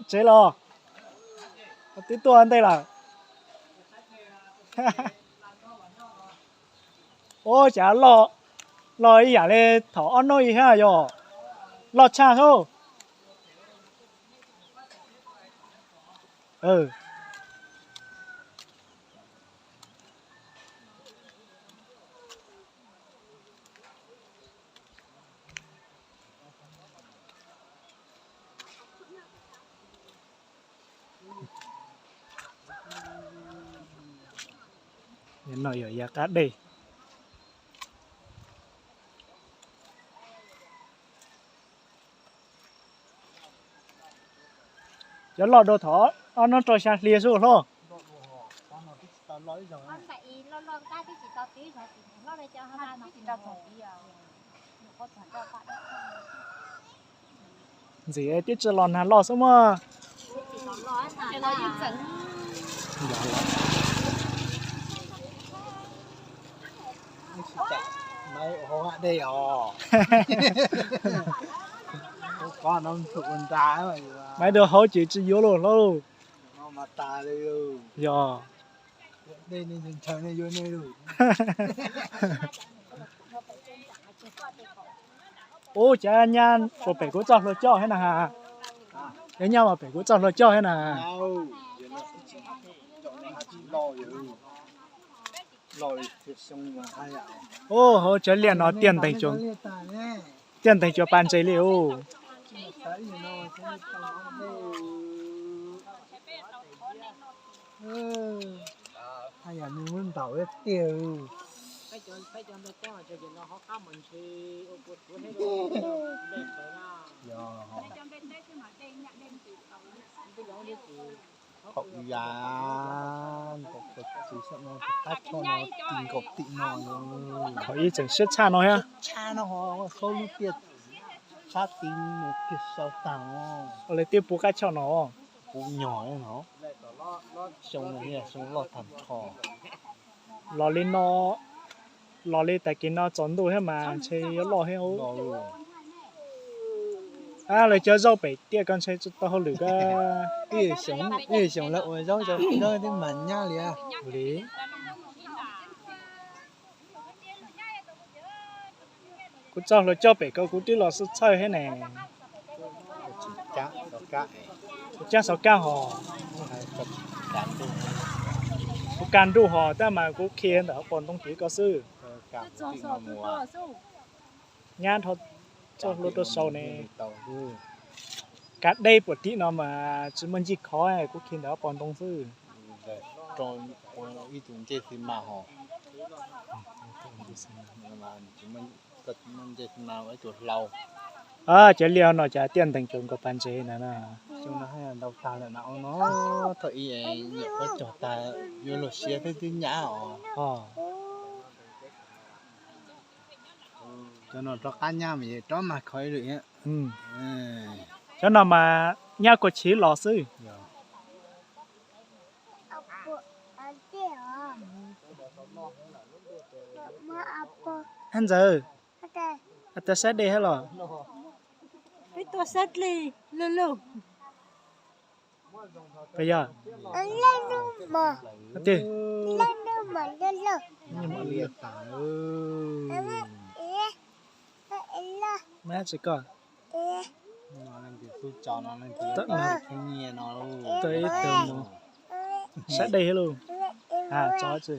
Tsev los twb tuaj ntej lawm. Ua cas loj, loj ib yam li thaum ob hnub ib thiab yog loj tshaj hub. No yog yav qab dej. Cov loj dua thaum ob hnub rau xya hli xwb hlob. Ntxim tib tsi los nag loj xwb muaj. Maiv dua hauv ces tsis yuav lauj hlob. Yog. Ub, cov nyab puas pem kuv txoj hlua coj thiab na? Cov nyab puas pem kuv txoj hlua coj thiab na? Ub, hauv cov liaj no tiaj nteeg, tiaj nteeg cuag pas ntses li ub. Qhov ya, nkaum tim no, qab choj no, tim nkaum tim no. Qhov ib tseem siab tshaj no thiab. Tshaj no, khaub lub tiaj sab tid mus kiag sau tag. Ua li twb puv qab choj no. Puv nyog no. Xyoo no xyoo loj tag nrho. Los li no, los li tag kis no tsaus ntuj thiab mas ntshe yuav loj thiab. Lawv cov zaub pem tiaj ko ntshe tsis tau hauj lwm ko. Ib xyoos lawv ua zaub, zaub twb mag nyab li. Li kuv txoj hlua coj pem ko kuv twb los xub txhawj thiab ne. Kuv cab xov kab hos. Kuv kaj nruj hos tab mas kuv khi ntawm hauv paus ntoo tid ko xwb. Nyab dhau txoj hlua rau saud ne. Kav deb puag tim no mas tsis muaj ncig khov, kuv khi ntawm hauv paus ntoo xwb. Ib tug ncej xi mas hos. Ncej xi mas ib tug hlau. Cov liaj no cas tiaj nteeg cuag nkaus pas ntses na. Xyoo no ntau tag lawm na, no thaum ib nyuam qhuav cog tag yuav luag siav thiab twb nyab os. Cov no rov qab nyab mas rov mag khov ib lwm thiab. Cov no mas nyab kua chiv los xwb. Hab ntxawg, tas sab dej hab los? Peb tuaj sab dej lug lug. Yog. Mab tsis koj. Tau ib tug mus sab dej thiab lauj. Tso tsi.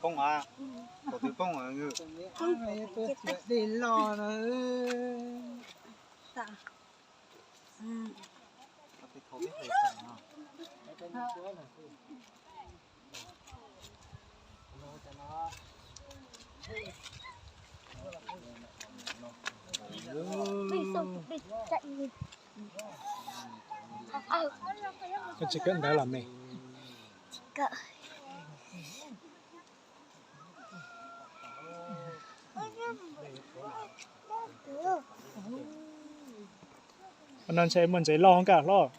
Poob a, kaum twg poob a? Dej loj no. Koj tsis kawm ntawv los me? No ntshe muaj ntses loj nkaj hlob.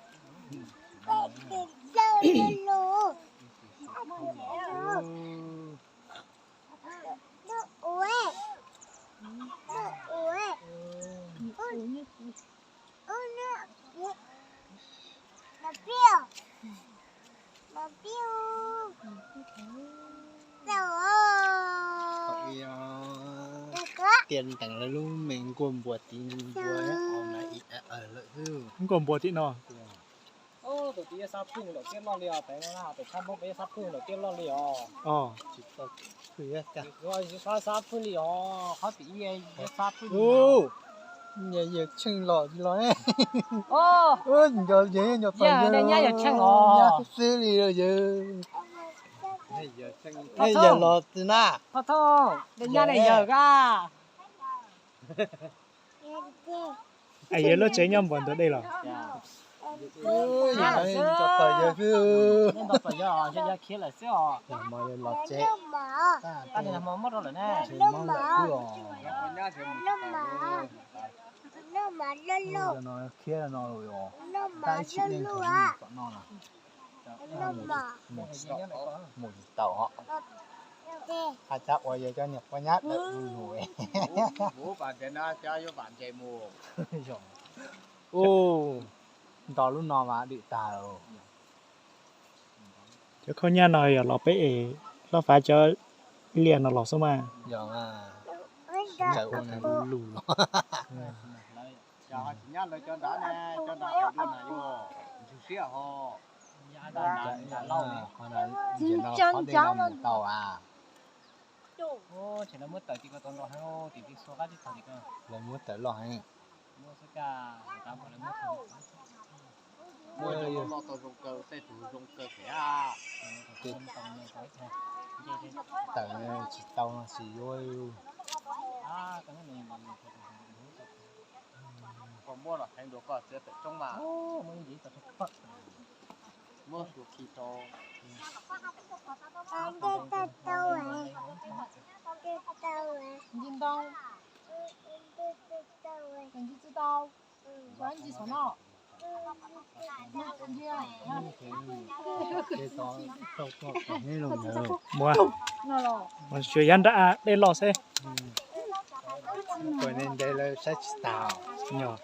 Tias teem lawv lub me nkuaj npua tiv npua lawm xwb. Nkuaj npua tim no. Tus tiv yog xab phwj lawm tiaj loj li os, pem no pem tshab Hmoob peb yog xab phwj lawm tiaj loj li os. Xab phwj li os, qhov tim yog xab phwj li. Yawg Tsheej los los, nco yawg nco tau yawg nyab yawg Tsheej os, nyab xwb xwb li yawg. Yawg los txi na. Thoj thoj, nyab ne yawg a. Es yawg lub tsev nyob npaum ntawd dej los? Nco tau yawg xwb. Los tsev. Khiav no, tab ib tsis leej tom no no. Mus tsis tau. Hais tias ua yawg cov niag poj nyab dawm mus. Nto lub no mas dim tag. Cov khaub nyab no yog los peb es hlob Fav cov liaj no los xwb mas. Lub lub los. Cov nyab lawv cov nrad ne, cov nrad dua na yuav ntug siab ho. Tsis ntau, qhov dej no mus tau a. Lawv muab tawm loj heev. Muab loj tau zoo kawg, tej tus zoo kawg thiab. Tawm tsis tau no tsis yuav. Koj muab los theev dua koj txiav tawm tsoob mas. Muab hlua khi rau. Nci ntau. Nci tsis tau. Nci no. Mus, mus tsuas yav nrad dej loj xwb. Kuv ne nte lawv saib tsis tas. Yog.